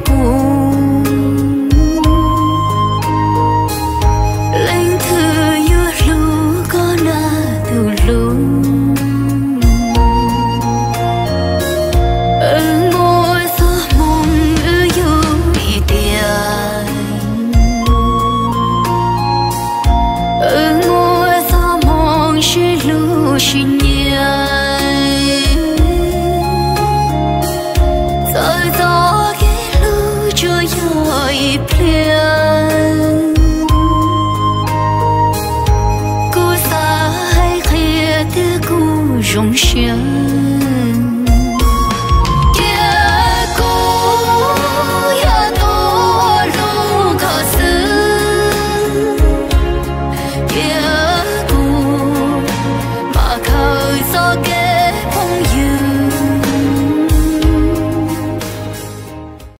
kuv, leej twg yuav hlub koj na tus hlub. Wb muaj txoj hmoo wb yug ib tiam, wb muaj txoj hmoo sib hlub sib nyiam. Txawm txoj kev hlub tsuas yog ib pliag, kuv xav hais qhia tiag kuv zoo siab.